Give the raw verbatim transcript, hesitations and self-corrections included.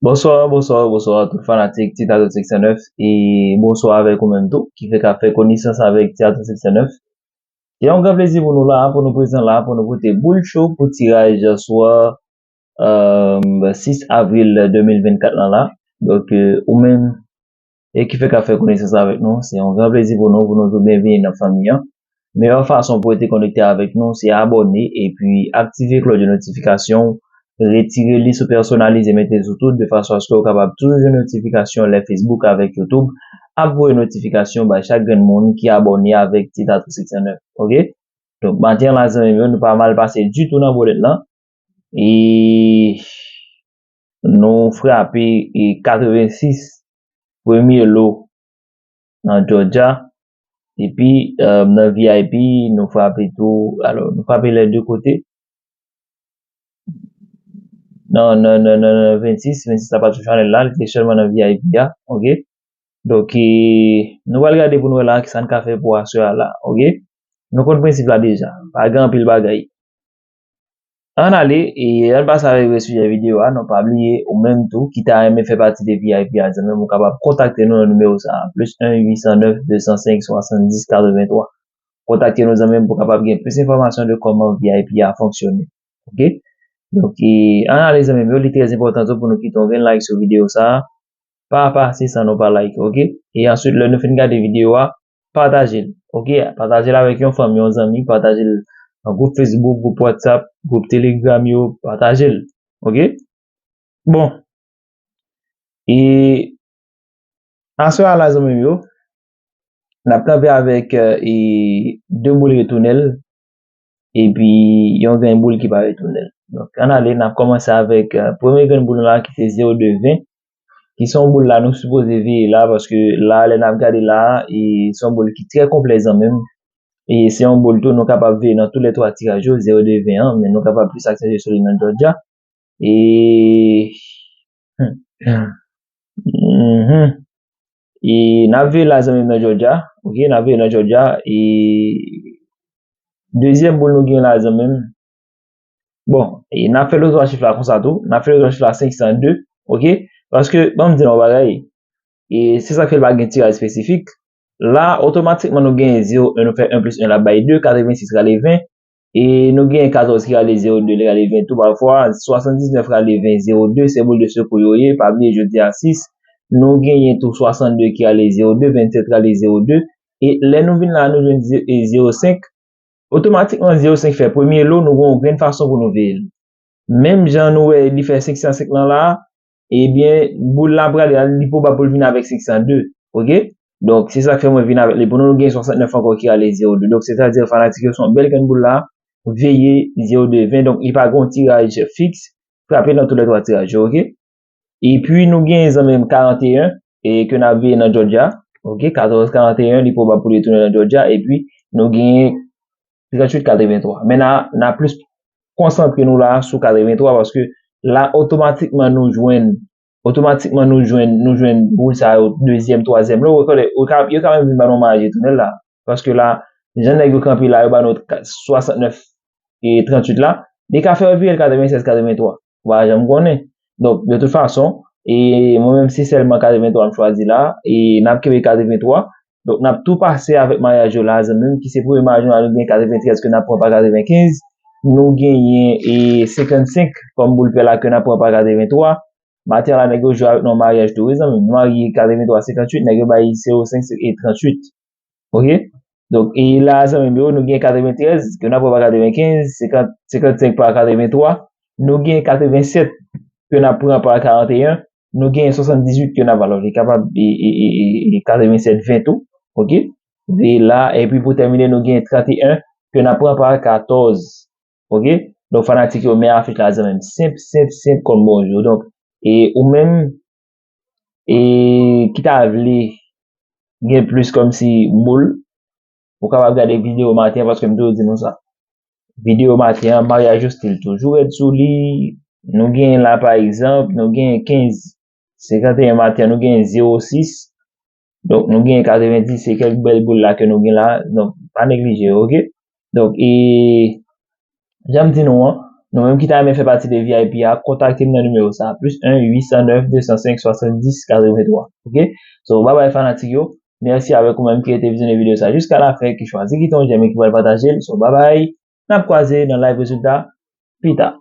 Bonswa, bonswa, bonswa tout fanatik Ti Tatou Six cent neuf e bonswa avèk ou menm tou ki fèk ap fè konesans avèk Ti Tatou Six cent neuf. Se yon gran plezi pou nou la, pou nou prezan la, pou nou pote boul cho pou tiraj swa euh, sis avril de mil vennkat lan la. Donk, euh, ou menm e ki fèk ap fè konesans avèk nou, se yon gran plezi pou nou, pou nou di w byenvini nan fanmi an. Meyè fason pou rete konekte avèk nou, se abòne epi aktive klòch de notifikasyon, retire li sou pèsonalize, mete l sou tout, de fason aske w kapab toujou jwenn notifikasyon lè Facebook avèk YouTube ap voye notifikasyon bay chak grenn moun ki abòne avèk Ti Tatou Six cent neuf, oke? Donk, maten an la, zanmi m yo, nou pa mal pase ditou nan bolèt lan. E nou frape e katrevensis premye lo nan Georgia. Epi, euh, nan V I P, nou frape tou, alò, nou frape lè de kote. Nan, nan, nan, nan, nan vennsis, vennsis la pa sou chanèl la, li te sèlman nan V I P a, oke? Donk, e, nou pral gade pou nou wè la ki sa n ka fè pou aswè a la, oke? Nou konn prensip la deja, pa gen anpil bagay. Ann ale, e ann pase avèk vrè sijè videyo a, non pa bliye, ou menm tou, ki ta renmen fè pati de V I P a, zanmi m, ou kapab kontakte nou nan nimewo sa a, plis en uit san nèf de san senk swasanndis katrevenntwa. Kontakte nou, zanmi m, pou kapab gen plis enfòmasyon de kòman V I P a fonksyone. Oke? Donk, e, ann ale, zanmi m yo, li trè enpòtan tou pou nou kite yon grenn like sou videyo sa a. Pa pase san nou pa like, oke? E answit, lè nou fin gade videyo a, pataje l, oke? Pataje l avèk yon fanmi, yon zanmi, pataje l nan gwoup Facebook, gwoup WhatsApp, gwoup Telegram yo, pataje l, oke? Bon, e aswè a la, zanmi m yo, n ap kanpe avèk, euh, e, de boul retounen l, epi yon grenn boul ki pa retounen l. Donk, ann ale, n ap kòmanse avèk, euh, premye grenn boul la ki se zewo de ven, ki se yon boul la nou sipoze veye la, paske la, lè n ap gade la, e se yon boul ki trè konplè, zanmi m. E se yon boul tou nou kapab veye nan tou lè twa tiraj yo, zewo de ven an, men nou kapab plis aksantiye sou li nan Georgia. E, mhm. E n ap veye la, zanmi m, nan Georgia, oke, n ap veye nan Georgia, e dezyèm boul nou gen la, zanmi m, bon, e n ap fè lòt twa chif la konsa tou, n ap fè lòt twa chif la senk san de, oke, paske, ban m di nou yon bagay, e se sa k fè l pa gen tiraj espesifik, la, otomatikman nou gen zewo, nou fè en plis en la bay de, katrevensis rale ven, e nou gen katòz ki rale zewo de, li rale ven tou pafwa, swasanndiznèf rale ven, zewo de, se boul de sekou yo ye, pa bliye jodi a sis, nou genyen tou swasannde ki rale zewo de, vennsèt rale zewo de, e lè nou vin la, nou jwenn ze-, e zewo senk, otomatikman zewo senk fè premye lo, nou gen yon grenn fason pou nou veye l. Menm jan nou wè li fè senk san senk lan la, ebyen, boul la prale, li pwobab pou l vin avèk senk san de, oke? Donk, se sa k fè mwen vin avèk li. Pou nou, nou gen swasantnèf ankò ki rale zewo de. Donk, sètadi, fanatik yo, se yon bèl grenn boul la, veye zewo de ven. Donk, li pa gen yon tiraj fiks, frape nan tou lè twa tiraj yo, oke? Epi, nou gen zanmi m karanteyen, e ke n ap veye nan Georgia, oke? Katòz karanteyen, li pwobab pou li retounen nan Georgia, epi nou gen tranntuit katrevenntwa. Men n a, n a plis konsantre nou la sou katrevenntwa, paske la, otomatikman, nou jwenn, otomatikman, nou jwenn, nou jwenn boul sa yo, dezyèm, twazyèm. Lè w rekònèt, yo ka, yo ka menm vin ba nou maraj retounen la. Paske la, jan nèg yo kanpe la, yo ba nou ka-, swasantnèf e tranntuit la, li ka fè yo vire l katrevensèz, katrevenntwa. Ou pa janm konnen. Donk, de tout fason, e mwen menm, se sèlman katrevenntwa m chwazi la, e n ap kenbe katrevenntwa. Donk, n ap tou pase avèk maryaj yo la, zanmi m, ki se premye maryaj nou la, nou gen katreventrèz ke n ap pran pa katrevenkenz. Nou genyen, e, senkannsenk kòm boul pè la ke n ap pran pa katrevenntwa. Maten an la, nèg yo jwe avèk nou maryaj tou, wi, zanmi m. Nou marye katrevenntwa senkantuit, nèg yo bay zewo senk e tranntuit. Oke? Donk, e la, zanmi m yo, nou gen katreventrèz, ke n ap pran pa katrevenkenz, senkant, senkannsenk pa katreventwa. Nou gen katrevensèt, ke n ap pran pa karanteyen. Nou gen swasanndizuit, ke n ap, alò, li kapab, e, e, e, e, e katrevensèt ven tou. Oke? Veye la, epi pou tèmine, nou gen tranteyen, ke n ap pran pa katòz. Oke? Donk, fanatik yo, men afich la, zanmi m. Senp, senp, senp kòm bonjou. Donk, e ou menm, e ki ta vle gen plis kòmsi boul, ou kapab gade videyo maten an, paske m toujou di nou sa. Videyo maten an, maryaj yo still toujou rèd sou li. Nou gen la, pa egzanp, nou gen kenz, senkannteyen maten an, nou gen zewo sis. Donk, nou gen katrevendis, se kèk bèl boul la ke nou gen la. Donk, pa neglije, oke? Donk, e, jan m di nou an, Nou menm ki ta renmen fè pati de V I P a, kontakte m nan nimewo sa, plis en uit san nèf de san senk swasanndis katrevenntwa. Ok? So, bye bye fanatik yo. Mèsi avèk ou menm ki rete vizyonnen videyo sa jiska lafen, ki chwazi kite yon j'aime e ki pral pataje l. So, bye bye. N ap kwaze nan live rezilta pita.